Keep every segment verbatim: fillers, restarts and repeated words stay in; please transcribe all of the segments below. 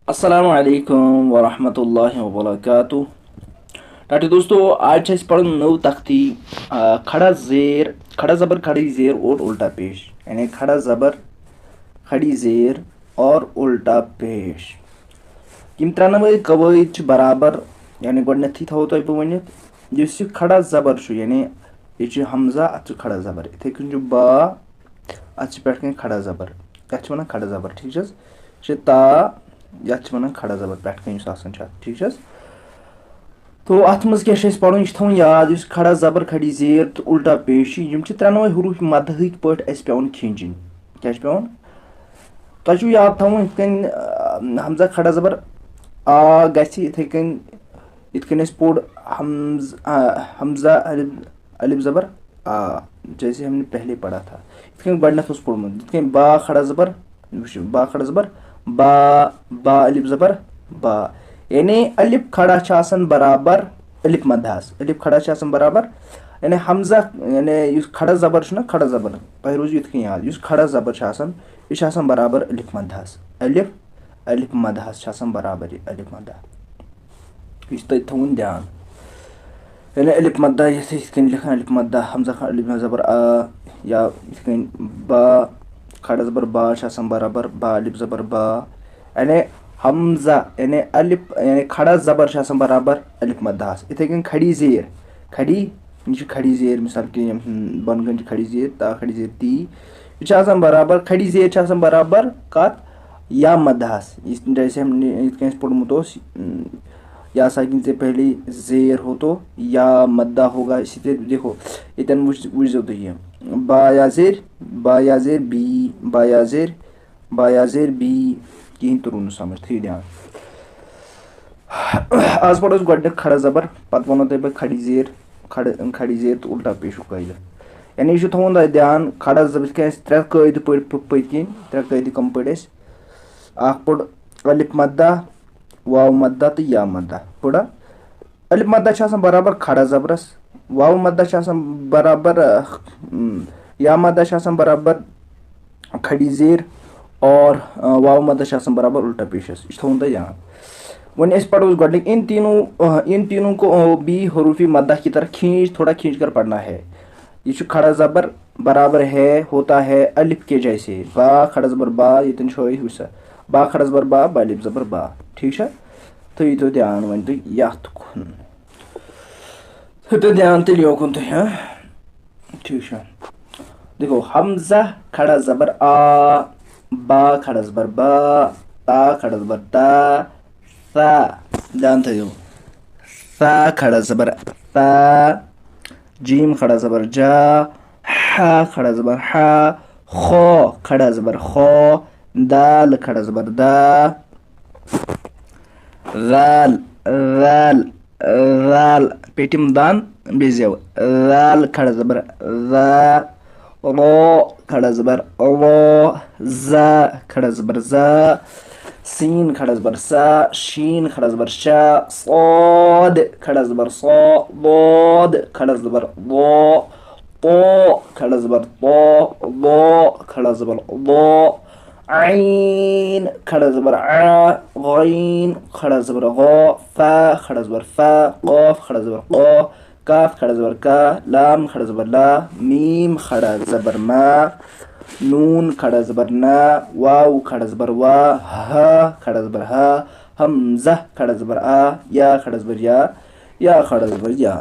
السلام علیکم ورحمۃ اللہ وبرکاتہ۔ ٹاٹھے دوستو، آج چھِ اَسہِ پَرُن نٔو تختی، آ، کھڑا زیر، کھڑا زبر کھڑی زیر اور الٹا پیش، یعنی کھڑا زبر کھڑی زیر اور الٹا پیش۔ یِم ترٛٮ۪نوَے قوٲعد چھِ برابر، یعنی گۄڈٕنٮ۪تھٕے تھاوو تۄہہِ بہٕ ؤنِتھ، یُس یہِ کھڑا زبر چھُ، یعنی یہِ چھُ ہمزہ، اَتھ چھُ کھڑا زبر، یِتھَے کٔنۍ چھُ با، اَتھ چھِ پٮ۪ٹھ کَنۍ کھڑا زبر، یَتھ چھِ وَنان کھڑا زبر، ٹھیٖک چھِ حظ؟ یہِ چھِ تا، یَتھ چھِ وَنان کھڑا زبر، پٮ۪ٹھ کَنۍ یُس آسان چھُ اَتھ، ٹھیٖک چھِ حظ؟ تو اَتھ منٛز کیٛاہ چھُ اَسہِ پَرُن؟ یہِ چھُ تھاوُن یاد، یُس کھڑا زبر کھڑی زیر تہٕ الٹا پیش چھِ، یِم چھِ ترٛٮ۪نوَے حروٗف مَدٕہٕکۍ پٲٹھۍ اَسہِ پٮ۪وان کھینچِنۍ۔ کیٛاہ چھُ پٮ۪وان؟ تۄہہِ چھُو یاد تھاوُن، یِتھ کٔنۍ، آ، ہمزہ کھڑا زبر آ گژھِ، یِتھَے کٔنۍ، یِتھ کٔنۍ اَسہِ پوٚر ہمز-، آ، ہمزہ الف، الف زبر آ، جیسے ہم نے پہلے پڑھا تھا۔ یِتھ کٔنۍ گۄڈٕنٮ۪تھ اوس پوٚرمُت، یِتھ کٔنۍ با کھڑا زبر، وٕچھِو، با کھڑا زبر با، با الف زبر با۔ یعنی الف کھڑا چھُ آسان برابر الف مدہَس۔ الف کھڑا چھُ آسان برابر، یعنی ہمزہ، یعنی یُس کھڑا زبر چھُنہ، کھڑا زبر، تۄہہِ روٗزِو یِتھ کٔنۍ یاد، یُس کھڑا زبر چھُ آسان، یہِ چھُ آسان برابر الف مدہَس۔ الف، الف مدہَس چھُ آسان برابر یہِ الف مدہ۔ یہِ چھُ تۄہہِ تھاوُن دھیان۔ یعنی الف مدہ، یَتھ أسۍ یِتھ کٔنۍ لیکھان، الف مدہ، ہمزہ کھڑا الف زبر آ، یا یِتھ کٔنۍ با کھڑا زبر با چھُ آسان برابر با الف زبر با۔ یعنی ہمزہ، یعنی الف، یعنی کھڑا زبر چھُ آسان برابر الف مدہَس۔ یِتھَے کٔنۍ کھڑی زیر، کھڑی، یہِ چھِ کھڑی زیر، مثال کے یِم، ہم، بۄنہٕ کَنہِ چھِ کھڑی زیر، تا کھڑی زیر تی۔ یہِ چھِ آسان برابر، کھڑی زیر چھِ آسان برابر کَتھ؟ یا مدہَس۔ یِتھ، جیسے ہم نے، یِتھ کٔنۍ اَسہِ پوٚرمُت اوس، یا ساکن سے پہلے زیر ہو تو یا مدہ ہوگا، اسی طرح دیکھو، ییٚتٮ۪ن وٕچھ-، وٕچھزیو تُہۍ یہِ۔ با یا زیر، با یا زیر بی، با یا زیر، با یا زیر بی، کِہیٖنۍ توٚرُن نہٕ سمجھ، تھٲیِو دھیان۔ آز پَرو أسۍ گۄڈٕنٮ۪تھ کھڑا زبر، پَتہٕ وَنو تۄہہِ بہٕ کھڑی زیر، کھڑ-، کھڑی زیر تہٕ الٹا پیشُک قٲعدٕ۔ یعنی یہِ چھُ تھاوُن تۄہہِ دھیان، کھڑا زبر یِتھ کٔنۍ اَسہِ ترٛےٚ قٲعدٕ پٔرۍ پٔ-، پٔتۍ کِنۍ، ترٛےٚ قٲعدٕ کَم پٔرۍ اَسہِ؟ اَکھ پوٚر الف مدہ، واو مدہ تہٕ یا مدہ۔ پوٚرا؟ الف مدہ چھُ آسان برابر کھڑا زبرس، واو مدہ چھُ آسان برابر، اہ، م، یا مدہ چھُ آسان برابر کھڑی زیر، اور، اہ، واو مدہ چھُ آسان برابر الٹا پیشس۔ یہِ چھُ تھاوُن تۄہہِ یاد۔ وۄنۍ أسۍ پرو گۄڈٕنیُک، ان تینوں، اہ، ان تینوں کو، اہ، بھی حروف مدہ کی طرح کھینچ، تھوڑا کھینچ کر پڑھنا ہے۔ یہِ چھُ کھڑا زبر برابر ہے، ہوتا ہے الف کے جیسے۔ با کھڑا زبر با، ییٚتٮ۪ن چھُ یہِ وٕچھ سا۔ با کھڑا زبر با، با الف زبر با۔ ٹھیٖک چھا؟ تھٲیِو تُہۍ دھیان وۄنۍ تُہۍ یَتھ کُن۔ تھٲیِو تُہۍ دھیان تیٚلہِ یوکُن تُہۍ، ہاں؟ ٹھیٖک چھا؟ دیکھو، ہمزہ کھڑا زبر آ، با کھڑا زبر با، تا کھڑا زبر تا، سا۔ دھیان تھٲیِو۔ سا کھڑا زبر سا، جیم کھڑا زبر جا، ہا کھڑا زبر ہا، خو کھڑا زبر خو، دال کھڑا زبر دا، رال، رال، رال، پیٹم دان بیٚیہِ زیو، رال کھڑا زبر را، رو کھڑا زبر رو، زا کھڑا زبر زا، سین کھڑا زبر سا، شین کھڑا زبر شا، صاد کھڑا زبر صا، ضاد کھڑا زبر ضا، طا کھڑا زبر طا، ضا کھڑا زبر ضا، عین کھڑا زبر ع، غین کھڑا زبر غا، فا کھڑا زبر فا، قاف کھڑا زبر قا، کاف کھڑا زبر کا، لام کھڑا زبر لا، میم کھڑا زبر ما، نون کھڑا زبر نا، واو کھڑا زبر وا، ہا کھڑا زبر ہا، ہمزہ کھڑا زبر آ، یا کھڑا زبر یا، یا کھڑا زبر یا۔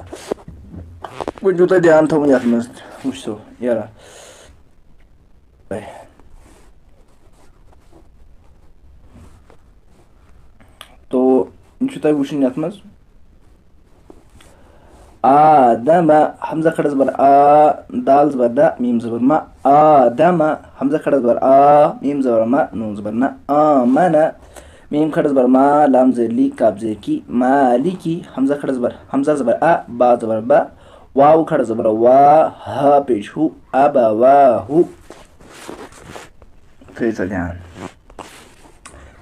وۄنۍ چھُو تۄہہِ دھیان تھاوُن یَتھ منٛز، وٕچھتو یارا۔ تو یہِ چھُ تۄہہِ وٕچھُن یَتھ منٛز۔ آدم، ہمزہ کھڑا زبر آ، دال زبر دہ، میم زبر ما۔ آدم، ہمزہ کھڑا زبر آ، میم زبر ما، نون زبر نہ۔ آمن، میم کھڑا زبر ما، لام زیر لی، کاف زیر کی، مالکی، ہمزہ کھڑا زبر، ہمزہ زبر ا، با زبر با، واو کھڑا زبر وا، ہا پیش ہو، ابواہو۔ تھٲیِو سا دھیان۔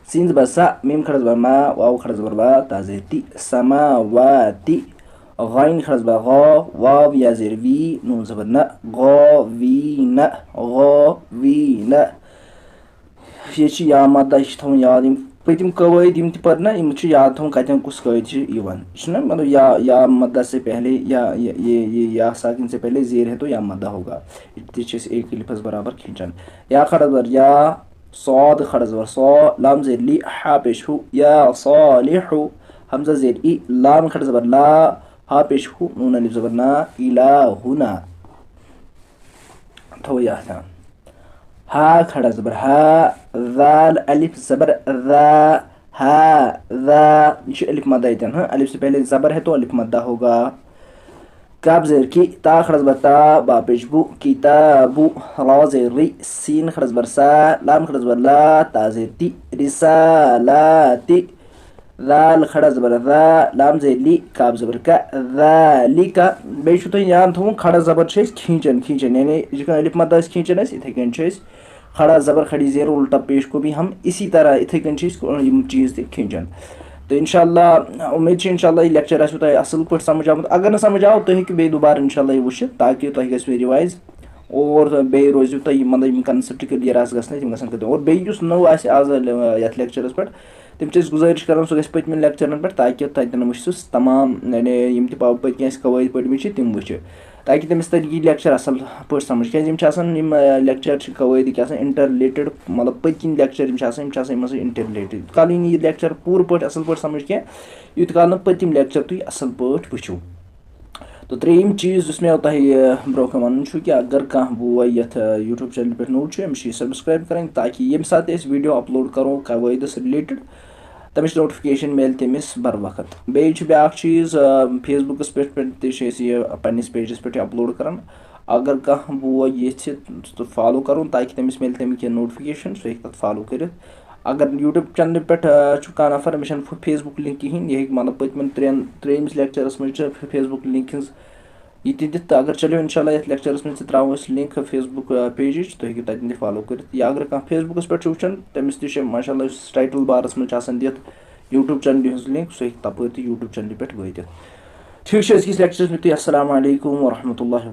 سین زبر سا، میم کھڑا زبر ما، واو کھڑا زبر وا، تا زیر تی، سماواتی۔ غین کھڑا زبر غا، واو یا زیر وی، نون زبر نہ، غاوین، غاوین۔ یہِ چھِ یا مدہ، یہِ چھِ تھاوُن یاد، یِم پٔتِم قواعد یِم تہِ پَرنا، یِم چھِ یاد تھاوُن کَتٮ۪ن کُس قٲعدٕ چھِ یِوان۔ یہِ چھُنہ مطلب یا، یا مدہ سے پہلے یا یہ، یہ، یہ یا ساکن سے پہلے زیر ہے تو یا مدہ ہوگا۔ یہِ تہِ چھِ أسۍ ایک الفس برابر کھینچان۔ یا کھڑا زبر یا، صاد کھڑا زبر صا، لام زیر لی، ہا پیش ہو، یا صالح، ہمزہ زیر ای، لام کھڑا زبر لا، ہا پیش ہو، نون الف زبر نا، الہنا۔ تھاوو یہِ اَتھ۔ ہا کھڑا زبر ہا، ذال الف زبر ذا، ہا، ذا۔ یہ الف مدہ اتن، ہاں، الف سے پہلے زبر ہے تو الف مدہ ہوگا۔ کاف زیر کی، تا کھڑا زبر تا، با پیش بو، کتابو، را زیر ری، سین کھڑا زبر سا، لام کھڑا زبر لا، تا زیر تی، رسالاتی۔ ذال کھڑا زبر ذا، لام زیر لی، کاف زبر کا، ذالک۔ بیٚیہِ چھُ تۄہہِ یاد تھاوُن، کھڑا زبر چھِ أسۍ کھینچان، کھینچان، یعنی یہِ کِتھ کٔنۍ الف مدہ أسۍ کھینچان ٲسۍ، یِتھَے کٔنۍ چھِ أسۍ کھڑا زبر کھڑی زیر الٹا پیش کو بھی ہم اسی طرح، یِتھَے کٔنۍ چھِ أسۍ یِم چیٖز تہِ کھینچان۔ تہٕ انشاءاللہ، اُمید چھِ انشاءاللہ یہِ لیکچر آسِوٕ تۄہہِ اَصٕل پٲٹھۍ سمجھ آمُت۔ اگر نہٕ سمجھ آو، تُہۍ ہیٚکِو بیٚیہِ دُبارٕ انشاءاللہ یہِ وٕچھِتھ، تاکہِ تۄہہِ گژھِوٕ revise۔ اور بیٚیہِ روزِو تۄہہِ یِم، مطلب، یِم concept clear آسہِ گژھنٕے، تِم گژھن clear۔ اور بیٚیہِ یُس نوٚو آسہِ آز، یَتھ لیکچرَس پٮ۪ٹھ، تِم چھِ أسۍ گُزٲرِش کران، سُہ گژھِ پٔتمٮ۪ن لیکچرن پٮ۪ٹھ، تاکہِ تَتٮ۪ن وٕچھِ سُہ تمام، یعنی یِم تہِ پا-، پٔتۍ کِنۍ اَسہِ قواعد پٔرمٕتۍ چھِ، تِم وٕچھِ، تاکہِ تٔمِس تَرِ یہِ لیکچر اَصٕل پٲٹھۍ سمجھ۔ کیازِ یِم چھِ آسان، یِم، آ، لیکچر چھِ قواعدٕکۍ آسان interrelated، مطلب، پٔتۍ کِنۍ لیکچر یِم چھِ آسان، یِم چھِ آسان یِمن سۭتۍ interrelated۔ یوٗت کال یہِ نہٕ یہِ لیکچر پوٗرٕ پٲٹھۍ اَصٕل پٲٹھۍ سمجھ کینٛہہ، یوٗت کال نہٕ پٔتِم لیکچر تُہۍ اَصٕل پٲٹھۍ وٕچھِو۔ تہٕ ترٛیٚیِم چیٖز یُس مےٚ تۄہہِ، آ، برونٛہہ کَنہِ وَنُن چھُ کہِ اگر کانٛہہ بوے یَتھ، آ، YouTube channel پٮ۪ٹھ نوٚو چھُ، أمِس چھِ یہِ subscribe کَرٕنۍ، تاکہِ ییٚمہِ ساتہٕ تہِ أسۍ video upload کَرو قواعدَس related، تَمِچ notification میلہِ تٔمِس بر وقت۔ بیٚیہِ چھُ بیٛاکھ چیٖز، آ، Facebookس پٮ۪ٹھ، پٮ۪ٹھ تہِ چھِ أسۍ یہِ پنٛنِس pageس پٮ۪ٹھ upload کَران۔ اگر کانٛہہ بوے ییٚژھِ تہٕ follow کَرُن، تاکہِ تٔمِس میلہِ تَمِکۍ کینٛہہ notification، سُہ ہیٚکہِ تَتھ follow کٔرِتھ۔ اگر YouTube channel پٮ۪ٹھ، آ، چھُ کانٛہہ نفر، أمِس چھَنہٕ فو-، Facebook link کِہیٖنۍ، یہِ ہیٚکہِ، مطلب، پٔتمٮ۪ن ترٛٮ۪ن، ترٛیٚیِمِس لیکچرَس منٛز چھِ Facebook link ہٕنٛز یہِ تہِ دِتھ۔ تہٕ اگر چلو، انشاءاللہ، یَتھ لیکچرَس منٛز تہِ ترٛاوو أسۍ link Facebook، آ، pageٕچ، تُہۍ ہیٚکِو تَتٮ۪ن تہِ follow کٔرِتھ۔ یا اگر کانٛہہ Facebookس پٮ۪ٹھ چھُ وٕچھان، تٔمِس تہِ چھِ، ماشاءاللہ، یُس title barس منٛز چھِ آسان دِتھ YouTube channelہِ ہُنٛد link، سُہ ہیٚکہِ تَپٲرۍ تہِ YouTube channelہِ پٮ۪ٹھ وٲتِتھ۔ ٹھیٖک چھُ، أزکِس لیکچرَس منٛز تُہۍ، السلام علیکم ورحمۃ اللہ۔